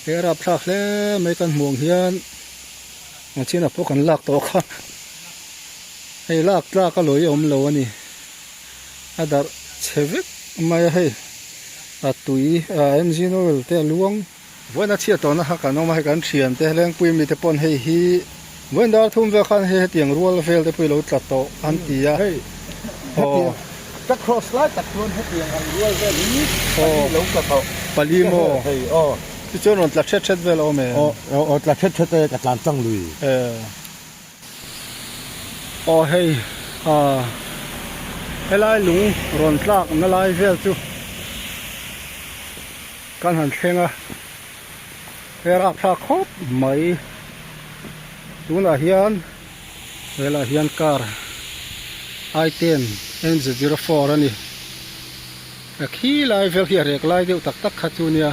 He rapthlak hle mai kan hmuh ang hian a chinah pawh kan lak tawh kha hei lak tlak a lawi awm lo a ni a darh chhe vek mai a hei a tui a engine oil te a luang. Vawiin a chhiat tawhna kha kan awm a hei kan thian te lengpui mite pawn hei hi vawiin dar thum vel khan hei hetiang rual vel te pawh i lo tla tawh an ti a. Hei hetiang ka cross lai tak chuan hetiang ang rual vel hi pali lo tla tawh. Pali maw? Hei aw. Tichuan rawn tla thet thet vel a awm em? Aw aw tla thet thet e ka tlan tlang lui. Aw hei ah helai lung rawn tlak na lai vel chu Kan han thleng a, he rapthlak khawp mai. Tunah hian helah hian car i ten N 04 a ni. A khi lai vel khi a rek lai deuh tak tak kha chu nia.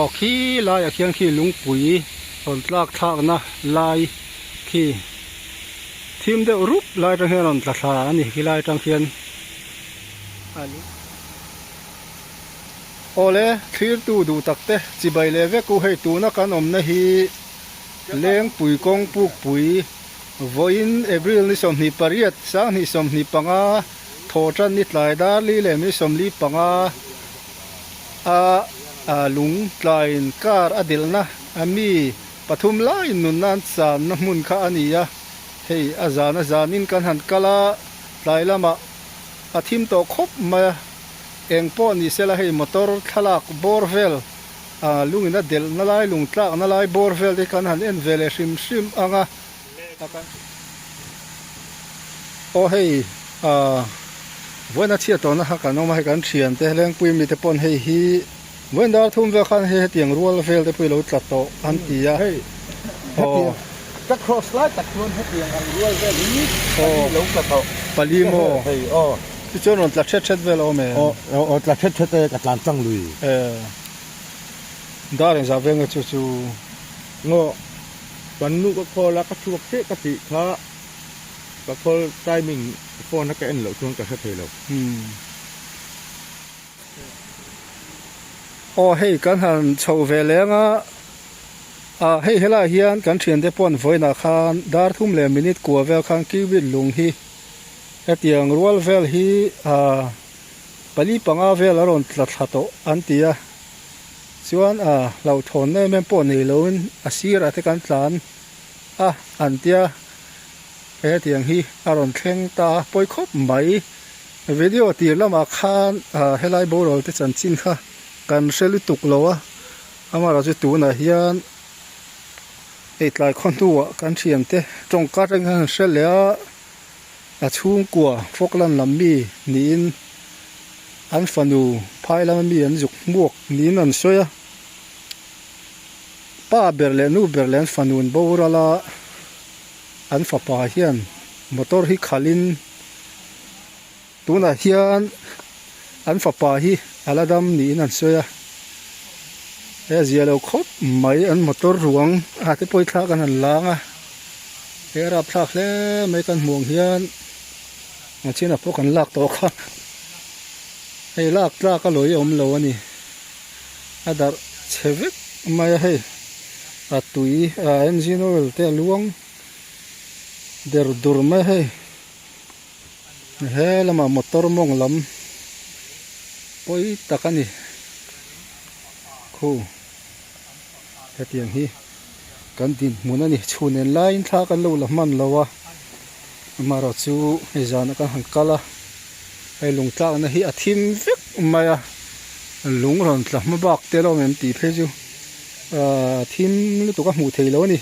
Aw khi laiah khian khi lungpui rawn tlak thlakna lai khi thim deuh rup lai atang hian a rawn tla thla a ni khi lai atang khian awle thlirtu duh tak te chibai leh vek u hei tuna kan awmna hi lengpui kawng pukpui vawiin April ni 28 2025 Thaw tan ni tlai dar li leh mi 45 a a lung tlaiin car a delhna a mi pathum laiin nunna an channa hmun kha a ni a, hei a zan a zanin kan han kal a, tlai lamah a thim tawh khawp mai a, eng pawh ni sela hei motor thlalak bawr vel a lungin a delhna lai lung tlakna lai bawr vel te kan han en ve leh hrim hrim ang a. Aw hei ah vawiin a chhiat tawhna kha kan awm a hei kan thian te lengpui mite pawn hei hi vawiin dar thum vel khan hei hetiang rual vel te pawh i lo tla tawh an ti a hei hetiang ka cross lai tak chuan hetiang ang rual vel hi pali lo tla tawh pali maw hei aw tichuan rawn tla thet thet vel a awm em aw aw tla thet thet e ka tlan tlang lui e dar engzah vel nge chu chu ngaw Kan nu ka call a, ka chhuak chiah ka tih kha ka call timing phone a ka en loh chuan ka hre thei lo. Aw hei kan han chho ve leng a, ah hei helaiah hian kan thiante pawh an vawiinah khan dar thum leh minute kua vel khan cubit lung hi hetiang rual vel hi ah pali panga vel a rawn tla thla tawh an ti a. Chuan a hlauhthawn em em pawh nei loin a sirah te kan tlan a an tia hetiang hi a rawn thleng ta a pawi khawp mai. Video tir lamah khan helai boral te chanchin kha kan hre lutuk lo a, amaherawhchu tunah hian hei tlai khaw hnuah kan thiante tawngka atangin kan han hre leh a. A chhungkua Falkland lam mi niin an fanu phai lama mi an zuk hmuak niin an sawi a, pa ber leh nu ber leh an fanu an boral a, an fapa hian motor hi khalhin tunah hian an fapa hi a la dam niin an sawi a, he a zia lo khawp mai an motor ruang a te pawh hi thlak an han lang a. He a rapthlak hle mai kan hmuh ang hian a chinah pawh kan lak tawh kha hei lak tlak a lawi awm lo a ni a darh chhe vek mai a hei a tui a engine oil te a luang der dur mai a hei he lamah motor mawng lam pawi tak a ni khu hetiang hi. Kan dinhmun a ni. Chhun en laiin thla kan lo la hman lo a, amaherawh chu hei zana kan han kal a, hei lung tlakna hi a thim vek mai a, lung rawn tla hma bak te lawm em tih phei chu ahh thim lutuk a hmuh theih loh a ni.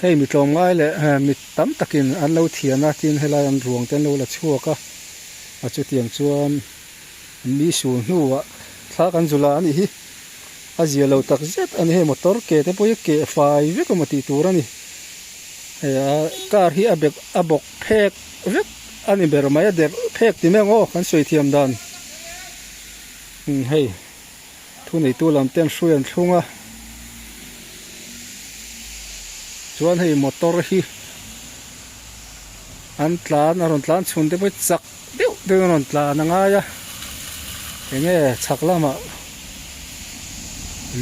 Hei mi tlawmngai leh mi tam takin an lo thian a tin helai an ruang te an lo la chhuak a, a chutiang chuan mi sul hnuah thla kan zu la a nih hi a zia lo tak zet a ni hei motor ke te pawh hi a keh fai vek emaw tih tur a ni hei a car hi a bek a bawk phek vek a ni ber mai a dek phek ti mai ang aw kan sawi thiam dan hei. Thuneitu lam ten hrui an thlung a. Chuan hei motor hi an tlan a rawn tlan chhun te pawh hi chak deuh deuhin a rawn tlan a ngai a enge chhak lamah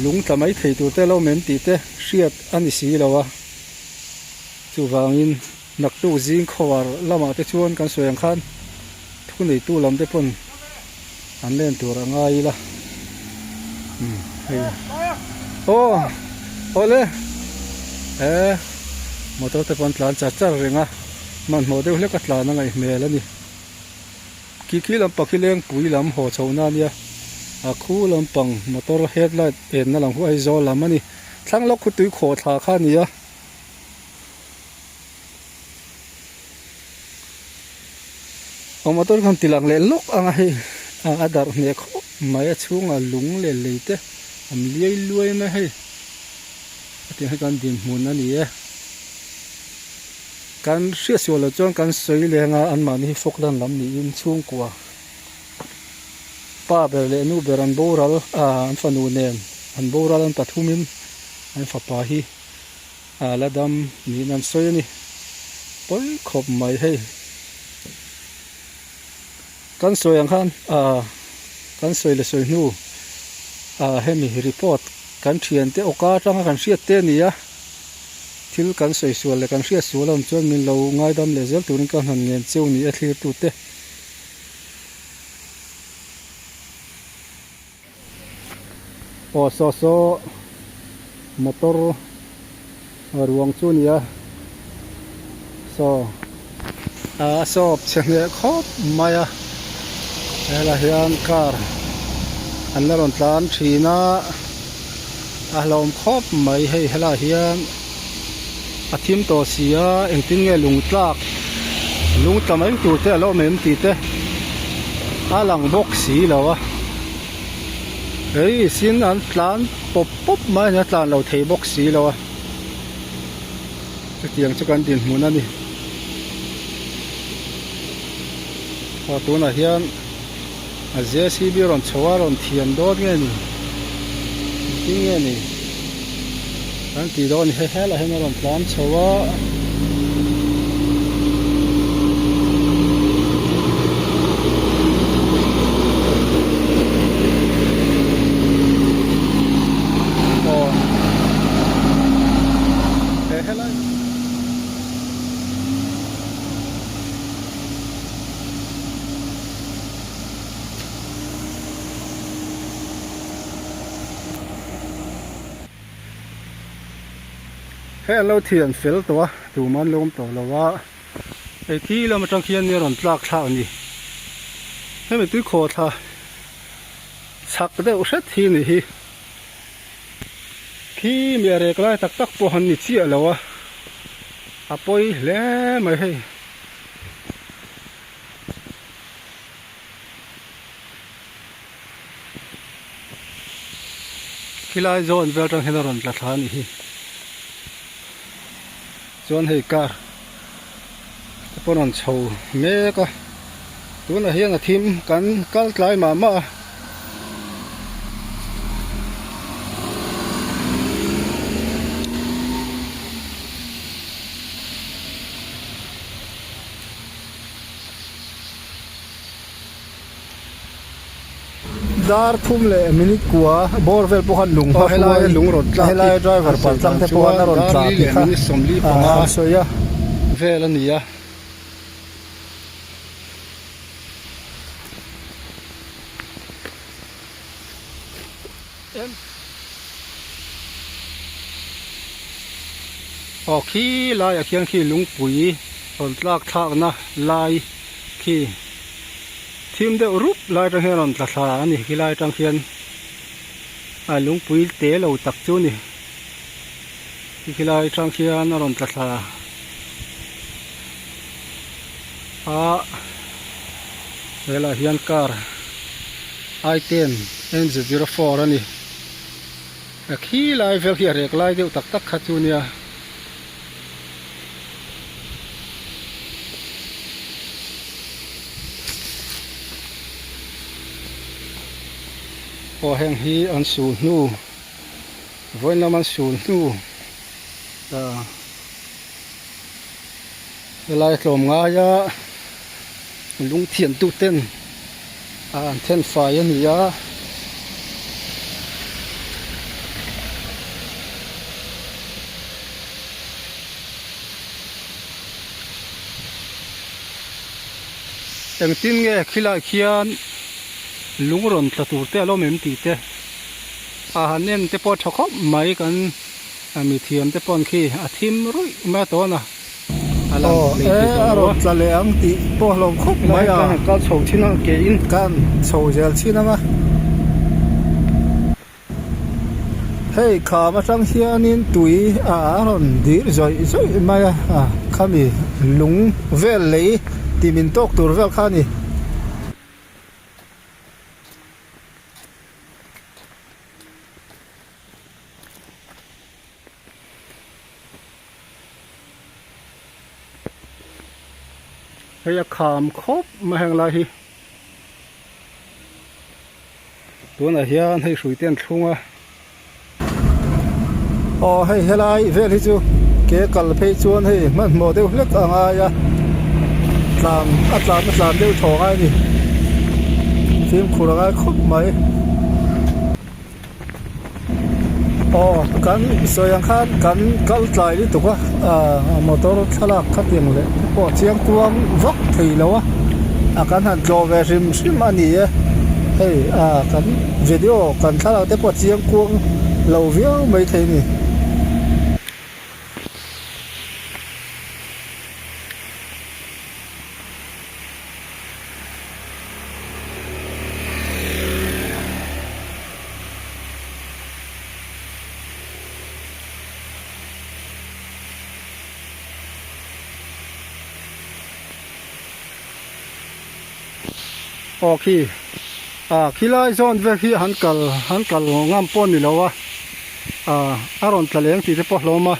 lung tla mai thei tur te lo awm em tih te hriat a ni si lo a chuvangin naktuk zing khawar lamah te chuan kan sawi ang khan thuneitu lam te pawn an len tur a ngai ila umm hei aw awle he motor te pawh an tlan char char reng a hmanhmawh deuh hlek a tlan a ngaih hmel a ni khi khi lampang khi lengpui lam haw chhoh na ania a khu lampang motor headlight enna lam khu Aizawl lam a ni thlang lawk khu tui khawh thla kha a ni a. Aw motor khan ti lang leh lawk ang a hei a darh hneh khawp mai a chhungah lung leh lei te awm liai luai mai hei hetiang hi kan dinhmun a ni e kan hriatsual loh chuan kan sawi leng a anmahni hi Falkland lam niin chhungkua pa ber leh nu ber an boral ah an fanu nen an boral an pathumin an fapa hi. A la dam niin an sawi a ni. Pawi khawp mai hei. Kan sawi ang khan ah kan sawi leh sawi hnu ah hemi report kan thiante awka atanga kan hriat te a ni a. Thil kan sawi sual leh kan hriat sual awm chuan min lo ngaidam leh zel turin ka han ngen cheu ni a thlirtute. Aw saw saw motor ruang chu a ni a saw a sawp chhe hneh khawp mai a helaiah hian car an la rawn tlan thin a a hlauhawm khawp mai hei helaiah hian a thim tawh si a engtin nge lung tlak lung tla mai tur te a lo awm em tih te a lang bawk si lo a hei sin an tlan pawp pawp mai a ni a tlan lo thei bawk si lo a chutiang chu kan dinhmun a ni aw tunah hian a JCB rawn chho a rawn thiam dawn nge ni engtin nge ni kan tih dawn ni hei helaiah hian a rawn tlan chho a. Hei an lo thian fel tawh a tumah an lo awm tawh lo a hei khi lam atang khian nia rawn tlak thlak a ni hemi tui khaw thla chak deuh hret hi a ni hi khi mi a rek lai tak tak pawh an ni chiah lo a a pawi hle mai hei. Khilai zawn vel atang hian a rawn tla thla a nih hi chuan hei car te pawh a rawn chho mek a tunah hian a thim kan kal tlai mah mah a. Dar thum leh minute kua bawr vel pawh khan lung hma hruai helai driver pal tlang te pawh khan a rawn tla tih kha an sawi a vel a ni a. Aw khi laiah khian khi lungpui rawn tlak thlakna lai khi thim deuh rup lai atang hian a rawn tla thla a ni khi lai atang khian a lungpui te lo tak chu a ni khi khi lai atang khian a rawn tla thla a helaiah hian car i ten N 04 a ni. A khi lai vel khi a rek lai deuh tak tak kha chu nia. Aw heng hi an sul hnu vawiin lam an sul hnu ah. Helai tlawm ngaia lungthian tuten an then fai a ni a. Engtin nge khilai khian lung rawn tla tur te a lo awm em tih te a han en te pawh a tha khawp mai kan mithiam te pawh an khi a thim ruih mai a tawn a a lang hlei thei tawh lo a. Aw e a rawn tla leh ang tih pawh a hlawm khawp mai a. Kan kal chho thin a ke in. Kan chho zel thin ang a. Hei kham atang hianin tui a rawn dir zawih zawih mai a a khami lung vel lei tih min tawk tur vel kha a ni. Hei a kham khawp mai heng lai hi. Tunah hian hei hrui te an thlung a. Aw hei helai vel hi chu ke kal phei chuan hei hmanhmawh deuh hlek a ngai a tlan a tlan a tlan deuh thaw ngai a ni fimkhur a ngai khawp mai. Aw kan sawi ang khan kan kal tlai lutuk a ah motor thlalak khatiang leh te pawh a chiang kuang vak thei lo a a kan han tlawh ve hrim hrim a ni e hei ah kan video kan thlalak te pawh a chiang kuang lo viau mai thei a ni. Aw khi ah khilai zawn vel khi han kal han kal ngam pawh a ni lo a ah a rawn tla leng tih te pawh a hlawm a.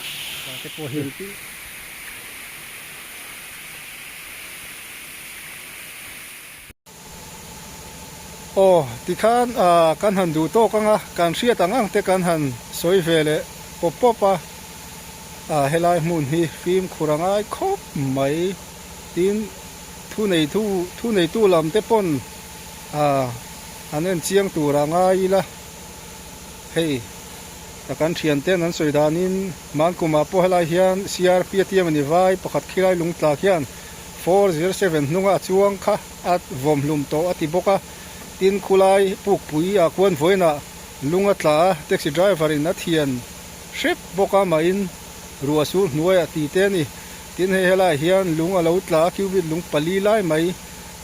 Aw tikhan ah kan han duh tawk ang a, kan hriat ang ang te kan han sawi ve leh pawp pawp a, ah helai hmun hi fimkhur a ngai khawp mai tin thu neitu thu neitu lam te pawn ah an en chiang tur a ngai ila hei ka kan thian ten an sawi danin Mankumah pawh helai hian CRP a tiam a ni vai pakhat khilai lungtlak hian 407 hnunga a chuang kha a vawm hlum tawh a ti bawk a, tin khulai pukpui ah khuan vawiinah lung a tla a, taxi driver in a thian hrep bawk a mahin ruah sur hnuaiah ti te a ni. Tin hei helaiah hian lung a lo tla a, cubic lung pali lai mai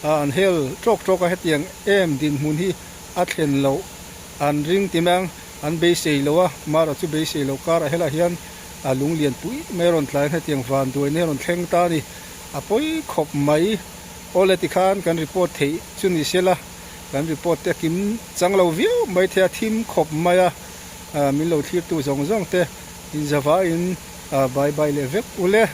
a an hel tawk tawk a, hetiang em dinhmun hi a thlen loh an ring ti mai ang, an beisei lo a, marawh chu beisei lo karah helaiah hian a lung lian pui mai a rawn tla in hetiang vanduaina hi a rawn thleng ta a ni. A pawi khawp mai. Awle tikhan kan report theih chu ni se la, kan report te a kim chang lo viau mai thei a, thim khawp mai a, min lo thlirtu zawng zawng te inzavain bye bye leh vek ule.